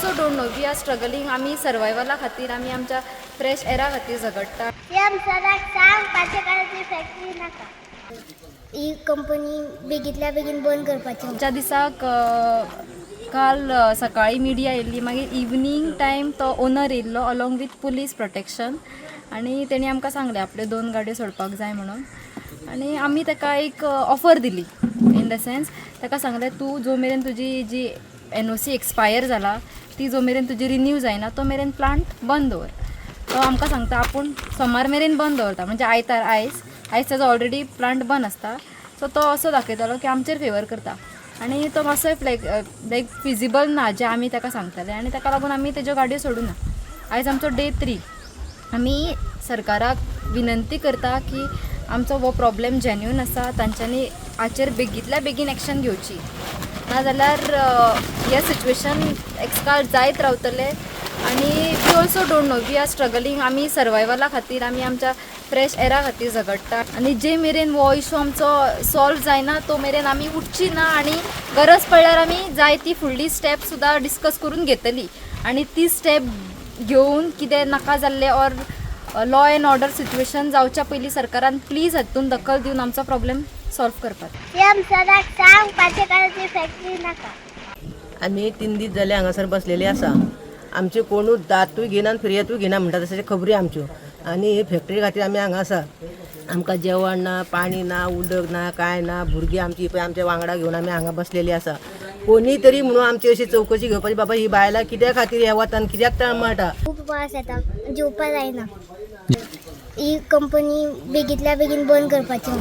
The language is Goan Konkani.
also don't know, we are struggling. आमी सर्वायवला खातीर, आमी आमच्या फ्रेश एरा खातीर झगडटा. सीएम सराक सांग, पाचेकाराची फॅक्टरी नाका. ही कंपनी बेगीतल्या बेगीन बंद करपाची. आमच्या दिसाक काल सकाळी मिडिया येयल्ली, मागीर इवनींग टायम तो ओनर येयल्लो अलॉंग विथ पुलीस प्रोटेक्शन आनी तेणी आमकां सांगलें आपल्यो दोन गाडयो सोडपाक जाय म्हणून. आनी आमी ताका एक ऑफर दिली, इन the sense ताका सांगलें, तूं जो मेरेन तुजी जी एनओसी एक्सपायर जाला ती जो मेरेन तुजी रिन्यू जायना तो मेरेन प्लांट बंद दवर. तो आमकां सांगता आपूण सोमार मेरेन बंद दवरता, म्हणजे आयतार. आयज आयज ताजो ऑलरेडी प्लांट बंद आसता. सो तो असो दाखयतालो की आमचेर फेवर करता आनी तो मातसो लायक लायक फिजिबल ना जें आमी ताका सांगताले आनी ताका लागून आमी तेज्यो गाडयो सोडूं ना. आयज आमचो डे 3. आमी सरकाराक विनंती करता की आमचो हो प्रॉब्लेम जेन्युन आसा, तांच्यांनी हाचेर बेगींतल्या बेगीन एक्शन घेवची, नाजाल्यार हें सिच्युएशन एक्सकाल जायत रावतलें. आनी we also don't know, we are struggling. आमी सर्वायवला खातीर, आमी आमच्या फ्रेश एरा खातीर झगडटा आनी जे मेरेन हो इशू आमचो सॉल्व जायना तो मेरेन आमी उठची ना आनी गरज पडल्यार आमी जाय ती फुडली स्टेप सुद्दां डिस्कस करून घेतली आनी ती स्टेप घेवन कितें नाका जाल्लें or law and order situation जावच्या पयलीं सरकारान प्लीज हातून दखल दिवन आमचो प्रॉब्लेम सॉल्व करपाक. सीएम सराक सांग, पाचेकाराची फॅक्टरी नाका. आमी 3 दीस जाले हांगासर बसलेले आसा. आमचे कोणूच दांतूय घेयना आनी फिर्यादूय घेयना म्हणटा तशें खबरी आमच्यो. आनी हे फॅक्टरी खातीर आमी हांगा आसा. आमकां जेवण ना, पाणी ना, उदक ना, कांय ना. भुरगीं आमची पळय आमच्या वांगडा घेवन आमी हांगा बसलेली आसा. कोणी तरी म्हणून आमची अशी चवकशी घेवपाची, बाबा ही बायलां कित्या खातीर ह्या वतान कित्याक तळमळटा. खूप वास येता, जेवपा जायना. ही कंपनी बेगीतल्या बेगीन बंद करपाची.